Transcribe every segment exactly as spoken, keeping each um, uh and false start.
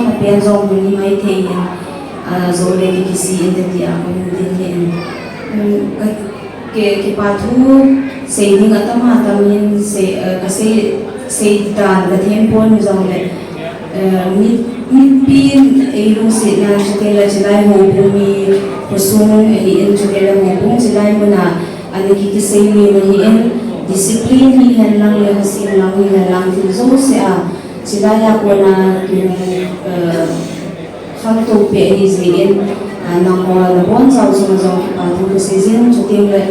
Apen jong hung hi maithei in, ah, jou le ki, kisei inte tia kahung tin ahi. Um, ka, ke, kipa thu sei ding atam atam in sei, ah, kasei, sei dan kathem pon jong le, ah, mi, mipi in eilungset na, chuteng le chilai houbung mi khosung ahin, chuteng le houbung chilai mun a ana ki, kisei mi ahin, discipline hihen lang le, hasim lang hihen lang, thil jouse a chilai a kona ki, eh, khangtou peh ahi jeh in, ah, nangho nabonchau chunga jong kipa thu kasei jin, chuteng le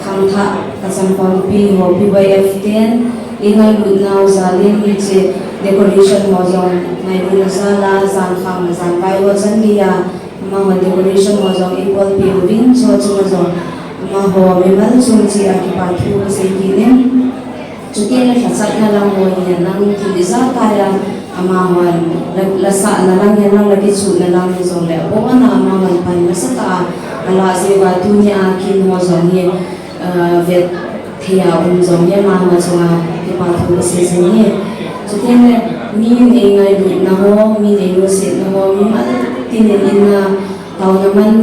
khangthah ka Champangpi ho P Y F ten, eingailut nau jal in hiche decoration ho jong ngailutna jal a, jankhang janvai ho chan gei a, amaho decoration ho jong eibolpeh uvin, chu chunga jong amaho mimal chung cheh a kipa thu kasei kit in. Chuteng le lhachatna lang ho hihen lang, thil ijakai a amahon la, lasahna lang hihen lang, la kichuhna lang hijongle, abon a amahon pan nasatah a alah jeh uva tunia kin ho jong hi, ah, vet thei a um jong hi amaho chunga kipa thu kasei jin ahi. Chuteng le min eingailutna ho, min eilungsetna ho, mimal tin in in a taona man,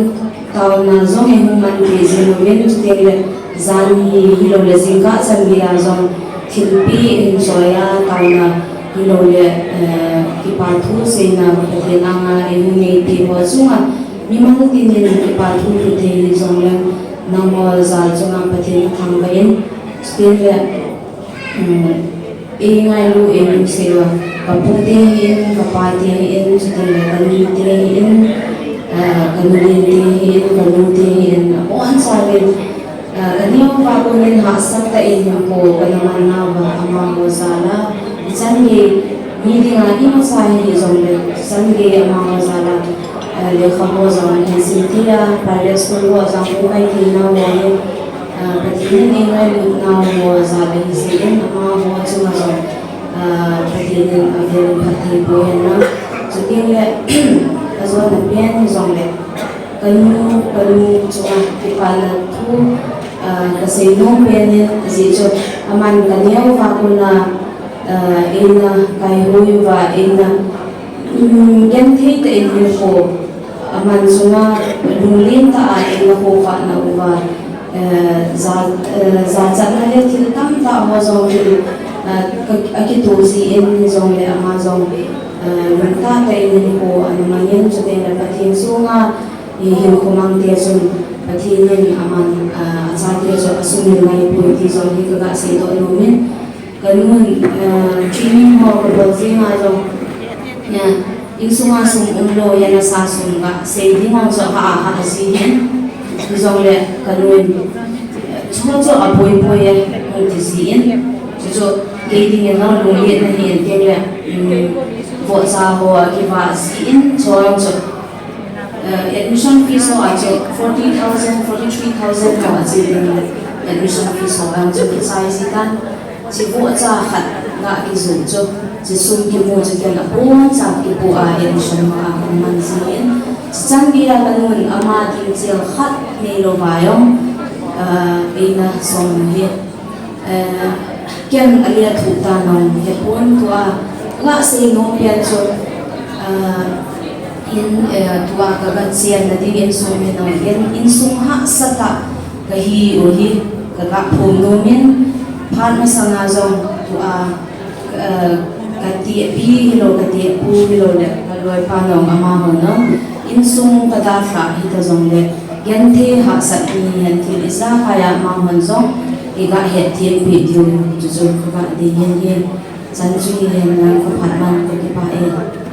taona jong eihung man thei jing uvin, chuteng le jan hi, hilou le jingkah chan gei a jong thilpeh hin choi a, taona hilou le, eh, kipa thu seina Pathen anga eihung neipeh ho chunga mimal tin in kipa thu lhut thei hijongle nangho jal chunga Pathen athangvah in, chuteng le, um, eingailu, eilungset uva, kapu te hin, kapa te hin, chuteng le kanu te hin, ah, kanu lien te hin, kanu te hin, abonchauvin, ah, kaneo uva konin hahsat tah in hinkho kana man nauva amaho jal a, ichan gei mi dinga imacha hi jongle, ichan gei amaho jal a, ah, lekha ho jong ahin sim thei a, private school ho jong ahin kai thei nau ho hi, ah, Pathen in eingailut nau ho jal ahi jeh in amaho chunga jong, ah, Pathen in avel in phatthei boh hen lang. Chuteng le, ajona pen hijongle, kanu, kanu chunga kipana thu, ah, kasei nom pen in, ajeh chu aman kaneo uva kona, ah, eina kaihoi uva, eina, um, genthei tah in hinkho aman chunga lunglen tah a eina khovah nauva, eh, ja, eh, jachatna le thil tamtah ho jong hi, eh, ka, akitoh jeh in hijongle ama jong, eh, lungtah tah in hinkho ana mang in, chuteng le Pathen sunga hinkho mang te chun Pathen in aman, eh, achate chu asumil ngai poi ti jong hi kaga seidoh nom in. Kanun, eh, training ho kabol jing a jong, eh, insunga sum umlou, hena sa sum gasei ding ho chu ahah ahah ji hin. Hijongle kanun, eh, chu chu apoi poi e, hung ti jin. Chu chu kei dingin jong lungletna ahi in, tengle, um, vohcha ho akivah jin, chu chu, eh, admission fees ho a chu forty thousand, forty-three thousand ho a chu admission fees ho a chu kichai ji tan. Chu vohcha khat ga kijoh chu, chu sum kimu chu ken aboncha kipoh a admission ho a kaman jin. Chuchan geiya kanun ama ding chel khat neilou va jong, eh, eina som hi. Eh, ken alethuh ta nong hepon tua, gasei nom pen chu, eh, in, eh, tua kaga chenna ding insung hi nong, in, insung hahsatah kahi u hi kaga phongnom in, phat masanga jong tua, eh, katehpi hilou, katehpu hilou le, kaloipa nong amaho nong, insung kadalhah hita jongle, genthei hahsat mi hen thil ijakai a amahon jong, iga hetthem peh diu, chu chu kaga dei hin hin, chan chu hihen lang kaphat man kakipah e.